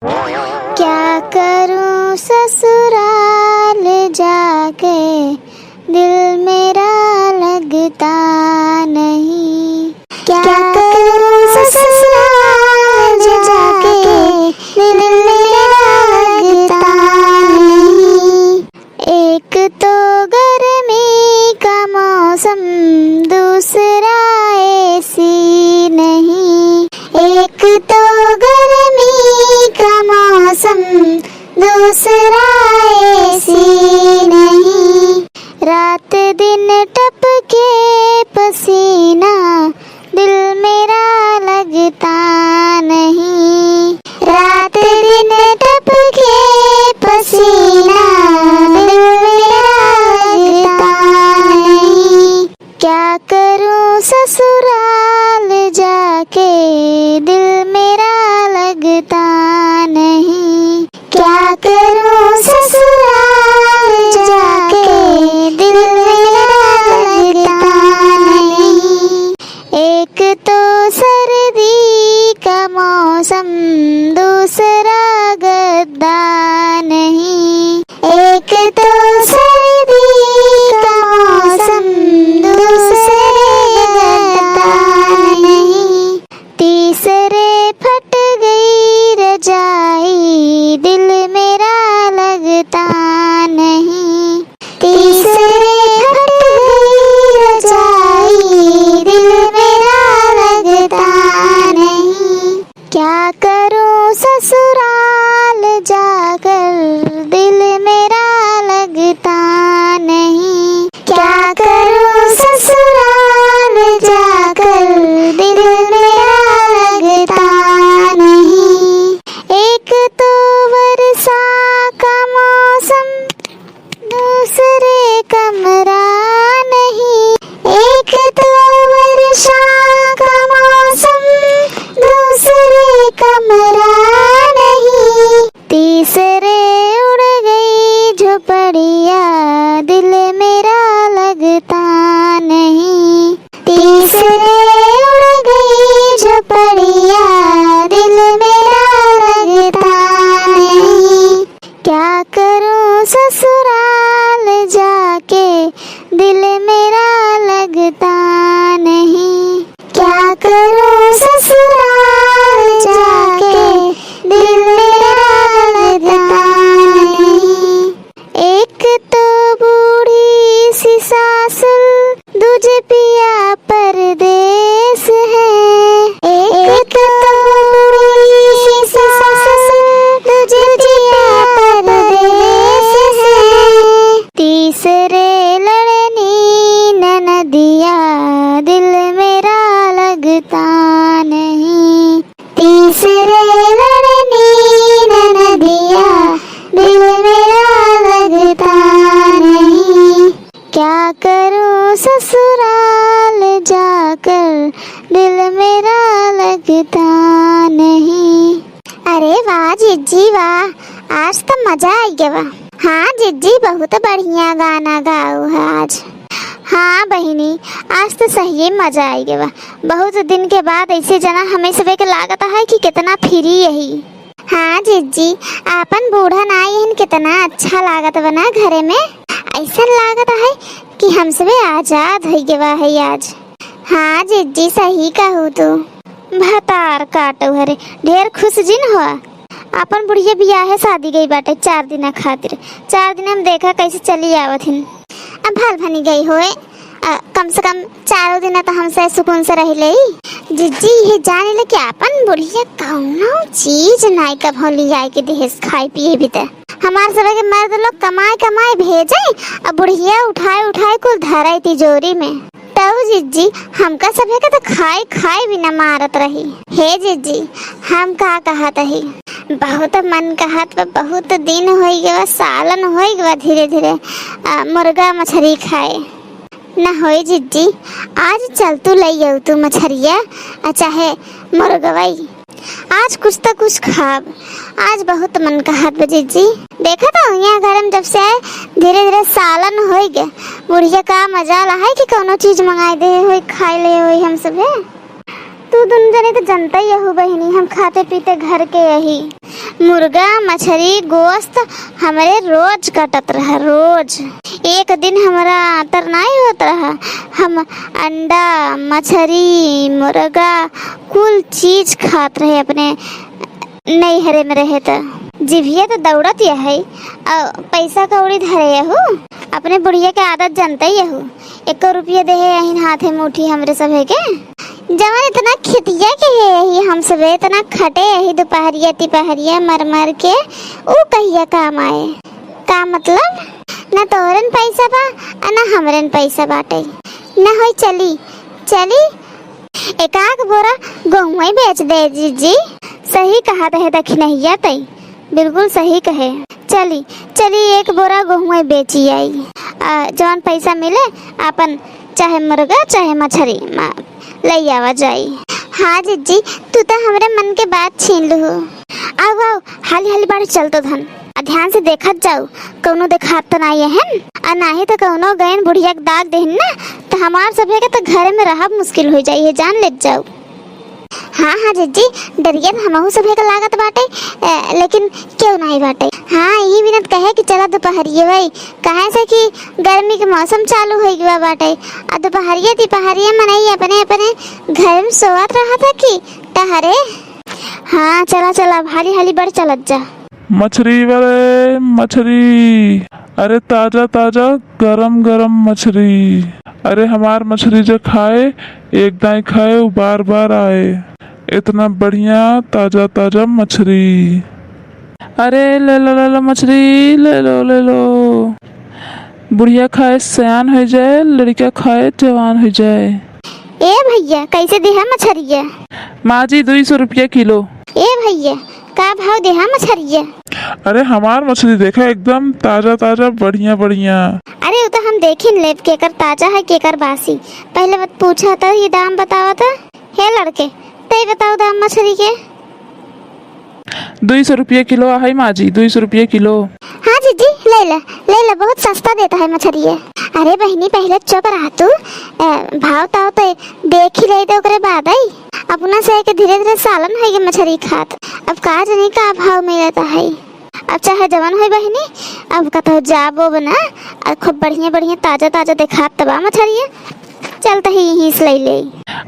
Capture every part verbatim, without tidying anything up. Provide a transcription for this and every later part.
क्या करूं ससुराल जाके, दिल मेरा लगता नहीं। क्या करूं ससुराल जाके, दिल मेरा लगता नहीं। एक तो गर्मी का मौसम, दूसरा एसी नहीं। एक तो गर्मी का मौसम, दूसरा एसी नहीं। रात दिन टपके पसीना, दिल मेरा लगता नहीं। रात दिन टपके पसीना, दिल मेरा लगता नहीं। क्या करूं ससुराल जाके, दिल मेरा लगता नहीं। क्या करूं ससुराल जाके, दिल मेरा लगता नहीं। एक तो सर्दी का मौसम, दूसरा गद्दा नहीं। एक तो सर्दी का मौसम, दूसरे गद्दा नहीं। तीसरे फट गई रजाई, दिल मेरा लगता नहीं। तीसरे फट गई रजाई, दिल मेरा लगता नहीं। क्या करूं ससुराल जाकर, दिल मेरा लगता नहीं। क्या करूं ससुराल जाकर, दिल मेरा लगता नहीं। एक तो वर्षा का मौसम, दूसरे कमरा नहीं। एक तो वर्षा का मौसम, दूसरे कमरा नहीं। तीसरे उड़ गई झोपड़िया, दिल मेरा लगता नहीं। तीसरे उड़ गई झोपड़िया, दिल मेरा लगता नहीं। क्या करूं ससुराल जाके, दिल मेरा लगता नहीं। क्या करूं ससुराल जाके, दिल मेरा लगता नहीं। एक तो बूढ़ी सी सासु, दूजे पिया परदेस है। एक तो बूढ़ी सी सासु, दूजे पिया परदेस है। तीसरे लड़नी ननदिया, दिल मेरा लगता नहीं। तीसरे लड़नी ननदिया, दिल मेरा लगता नहीं। क्या करूं ससुराल जाकर, दिल मेरा लगता नहीं। अरे वाह जिज्जी वाह, आज त मजा आइ गवा। हाँ जिज्जी, बहुत बढ़िया गाना गाउ है आज। हाँ बहिनी, आज त सही मजा आइ गवा। बहुत दिन के बाद ऐसे जना हमें सबे के लागत है कि कितना free यही। हाँ जिज्जी, आपन बूढ़ा नाई हन, कितना अच्छा लागत बा ना घरे में। ऐसन लागत है कि हम सबे आजाद होइ गवा है आज। हाँ जिज्जी, सही कहू तू। भतार काटो हरे, ढेर खुश जिन हुआ। आपन बुढ़िया बियाहे शादी गई बाटे चार दिना खातिर। चार दिन हम देखा कैसे चली आवत हिन। अब भल भनी गई होए, अ, कम से कम चारों दिन त हमसे सुकून से रह ले। जिज्जी, ये जाने ले कि आपन बुढ़िया कौनो चीज नाई कभो लियाए के देहेस खाए पिए भी त। हमार सबे के मर्द लोग कमाए कमाए भेजे, अब बुढ़िया उठाए उठाए कुल धरे तिजोरी में। तऊ जिज्जी, हमका सभे के त खाए खाए बिना मारत रही। हे जिज्जी, हम का कहत ही, बहुत मन कहत बा, बहुत दिन होइ गवा, सालन होइ गवा धीरे धीरे, आ, मुर्गा मछरी खाए। न होई जिज्जी, आज चल तू लई आऊ तू मछरिया, आ चाहे मुर्गवई। आज कुछ त कुछ खाब, आज बहुत मन कहत बा जिज्जी। देखा त यहाँ घर में जब से आए, धीरे धीरे सालन होइ गए। बुढ़िया का मजाल है कि कौनो चीज मंगाई दे होई, खाई ले होई हम सभे। तू दुनो जने तो जनतै अहू बहिनी, हम खाते पीते घर के अही। मुर्गा, मछरी, गोश्त हमरे रोज कटत रहा, रोज। एक दिन हमरा आतर नाई होत रहा। हम अंडा, मछरी, मुर्गा कुल चीज खात रहे अपने नैहरे में रहे त। जिभिया त दौड़त यहै, अ, पैसा कौड़ी धरे अहू। अपने बुढ़िया के आदत जनतै अहू। एको रुपया देहे अहिन हाथे मुट्ठी हमरे सभे के। जवन इतना खेतिया के है यही हम सभे, इतना खटे यही दुपहरिया तिपहरिया मर मर के, ऊ कहिया काम आए? का मतलब? न तोहरन पैसा बा, आ न हमरन पैसा बाटे। न होई, चली, चली, एकाक बोरा गहुँवई बेच दे जीजी। सही कहत है दखिनहिया तई, बिल्कुल सही कहे। चली, चली, एक बोरा गहुँवई बेची आई। आ, जौन पैसा मिले, आपन चाहे मुर्गा, चाहे मछरी, मा-, लई आवा जाई। हाँ जीजी, तू तो हमरे मन के बात छीन लुहू। आउ, आउ, हाली हाली बाढ़ चल तो धन। आ ध्यान से देखत जाउ, कउनो देखात त नाई अहन, आ नाहीं त कउनो गयन बुढ़िया के दाग देहन ना, त हमार सभे के त घरे में रहब मुश्किल होइ जाई है, जान लेत जाउ। हाँ, हाँ जीजी, डरिया त हमहू सभे के लागत बाटे, ए, लेकिन केहू नाई बाटे। हाँ, यही बिनत कहे कि चला दुपहरिये भाई, काहे से कि गर्मी के मौसम चालू होइ गवा बाटे, आ दुपहरिया तिपहरिया मनई अपने अपने घर में सोवत रहत है कि टहरे। हाँ, चला, चला, अब हाली हाली बढ़ चलत जा। मछरी वाले, मछरी, अरे ताजा ताजा गरम गरम मछरी, अरे हमार मछरी जे खाए, एक दाई खाए, उ बार बार आए। इतना बढ़िया ताजा ताजा मछरी। अरे ले लो, ले लो मछरी, ले लो, ले लो। बुढ़िया खाए सयान होइ जाए, लड़िका खाए जवान होइ जाए। ए भइया, कैसे देहा मछरिया? माँ जी, दुई सौ रुपया किलो। ए भइया, का भाव देहा मछरिया? अरे हमार मछरी देखा, एकदम ताजा ताजा, बढ़िया बढ़िया। अरे उ तो हम देखिन लेब केकर ताजा है केकर बासी। पहले बत पूछा तो ये दाम बतावा तो। हे लड़के, तई बताओ दाम मछरी के। दुई सौ रुपया किलो आहै माँ जी, दुई सौ रुपया किलो। हाँ जीजी, ले ला, ले ला, बहुत सस्ता देता है मछरिया। अरे बहिनी, पहले चुप रह तू, ए, भाव ताव तो देख ही ले दे, ओकरे बाद आई। अपना से के धीरे धीरे सालन होइ गए मछरी खात। अब का जानी का भाव मिलता है। अब चाहे जवन होई बहिनी, अब कतहु जाबो ना, अब खूब बढ़िया बढ़िया ताजा ताजा देखात त बा मछरिया। चल तही यहीं से ले ले।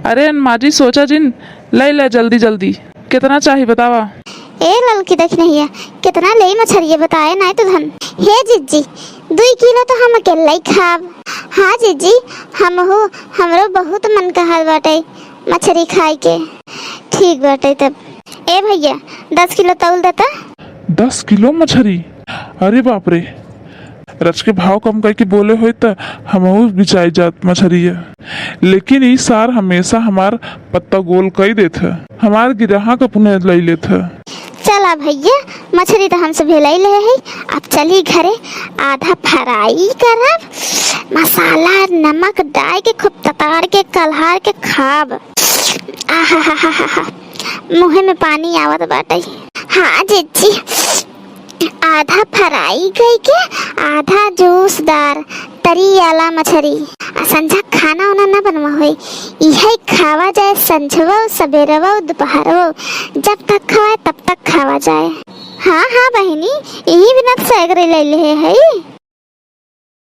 अरे माँ जी, सोचा जिन, ले ले जल्दी जल्दी। कितना चाही बतावा? ए ललकी दखिनहिया, कितना लेई मछरिया बताए नाई तो धन। हे जीजी, दुई किलो तो हम अकेले ही खाब। हाँ जीजी, हमहू, हमरो बहुत मन कहल बाटे मछरी खाए के। ठीक बाटे तब। ए भइया, दस किलो तौल देता। दस किलो मछरी? अरे बाप रे, रच के भाव कम करके बोले होई त हमहू बिचाई जात मछरिया। लेकिन ई सार हमेशा हमार पत्ता गोल कई देत है, हमार गिराहक अपने लई लेत है। चला भइया, मछरी त हमसे भेलाई ले है, अब चली घरे, आधा फ्राई करब, मसाला नमक डाल के खूब ततार के कल्हार के खाब। आहा हा हा हा हा, मुँहे में पानी आवत बाटे। हाँ जीजी, आधा फ्राई कई के, आधा जूसदार तरी आला मछरी। आ संझा खाना उना ना बनवा होई, इहे खावा जाए संझवो, सबेरवो, दुपहरवो, जब तक खवाए तब तक खावा जाए। हाँ, हाँ बहिनी, यही बिना सैगरे ले ले है।